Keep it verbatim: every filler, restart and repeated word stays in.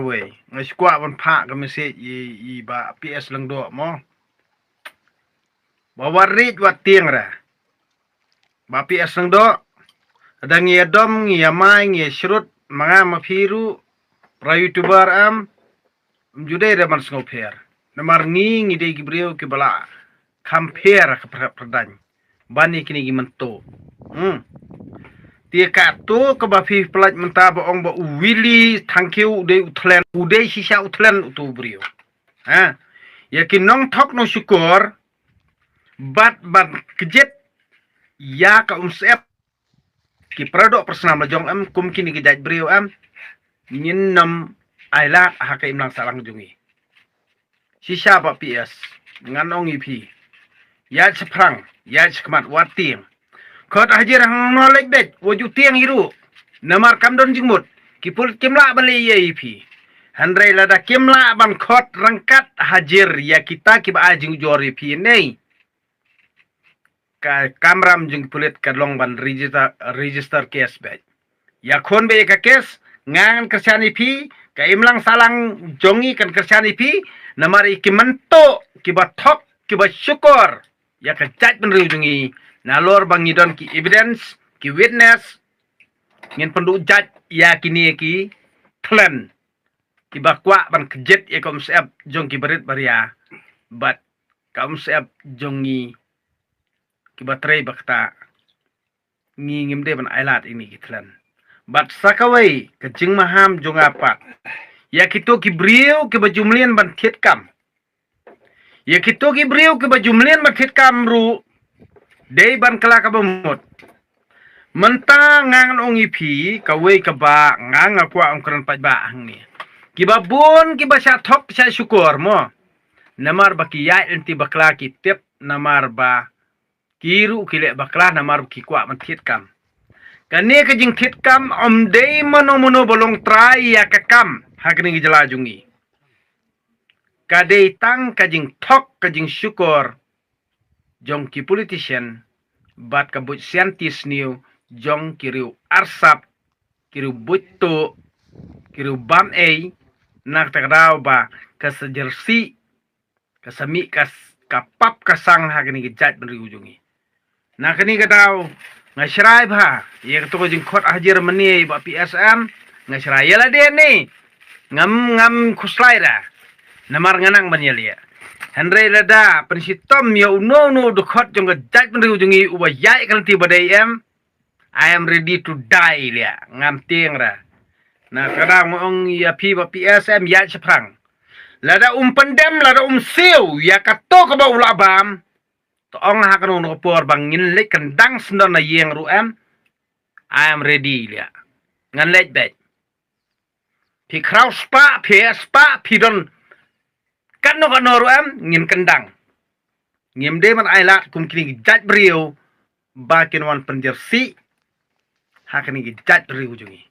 Wei, nga shu kwah ban phah ka message i, i Bah P S Lyngdoh mo. Ba wat rit wat tieng ra. Bah P S Lyngdoh, da ngi ïa dom, ngi ïa mai, ngi ïa shrut, ma nga ma phi ruh, para YouTuber em, ym ju dei da ban sngewpher. Namar ngi, ngi dei ki briew kiba la kham pher ka pyrkhat pyrdaiñ ban ïa kine ki mynta. Hmm. Te kato kaba phi pynlait mynta ba ong ba u Willy Thangkhiew u dei u thlen, u dei shisha u thlen uto u briew. Ha. Ïa ki nongthok nongshukor, bad ban kjit ïa ka umsyep ki paradoh parasnam la jong em, kum kine ki jait briew em, ngin nym ailad ha ka imlang sahlang jong ngi. Shisha Bah P S, ngan ong ïa phi, ïaid shaphrang, ïaid shakhmat, wat tieng. Khot hajir hangno leit beit, wat ju tieng hi ruh. Namar kam don jingmut, ki pulit kim lah ban leh ei ei ïa phi. Hynrei lada kim lah ban khot ryngkat hajir ïa kita kiba ai jingujor ïa phi, ne ka kamram jong ki pulit ka long ban register, register case beit. Ïakhun beit ïa ka case, nga ngan kyrshan ïa phi, ka imlang sahlang jong ngi kan kyrshan ïa phi, namar ïa ki mynta kiba thok, kiba shukor ïa ka jaitbynriew jong ngi, nalor ba ngi don ki evidence, ki witness, ngin pynduh jait ïa kine ki thlen kiba kwah ban kjit ïa ka umsyep jong ki barit baria bad ka umsyep jong ngi kiba trei ba ktah. Ngi ngim dei ban ailad ïa kine ki thlen. Bad sa kawei ka jingmaham jong nga pat, ïa kito ki briew kiba ju mlien ban thied kam, ïa kito ki briew kiba ju mlien ban thied kam ruh, dei ban kylla kaba mut. Mynta nga ngan ong ïa phi kawei kaba nga, nga kwah ong kren paidbah hangne. Kiba bun kiba shah thok shah shukor mo. Namar ba ki ïaid lynti bakla, ki tip namar ba ki ruh ki leh bakla namar ba ki kwah ban thied kam. Kane ka jingthied kam ym dei mano mano ba long trai ïa ka kam ha kane ka jylla jong ngi. Ka dei tang ka jingthok ka jingshukor jong ki politician bad ka buit scientist new jong ki riew arsap, ki riew buit tuh, ki riew bam ei, na kata ka daw ba ka sa jersey, ka sa mih ka, ka pap ka sang ha kane ka jaitbynriew jong ngi. Na kane ka daw nga shrai bha ïa kato ka jingkhot hajir mynne Bah P S em, nga shrai ïa lade ne ngam, ngam khuslai da. Namar nga nang ban ïaleh. Hynrei lada pynshitom ïa uno uno u dkhot jong ka jaitbynriew jong ngi uba ïaid ka lynti ba dei em, I am ready to die lia, ngam tieng ra. Na ka daw nga ong ïa phi Bah P S em, ïaid shaphrang. Lada um pyndem, lada um siew ïa kato kaba u la bam, to ong ha kano kano ka por ba ngin leit kyndang syndon na ïing ruh em, I am ready lia. Ngan leit beit. Phi khraw spah, phi spah, phi don kano kano ruh em, ngin kyndang. Ngim dei ban ailad kum kine ki jaitbriew ba kin wan pynjersey ha kine ki jaitbriew jong ngi.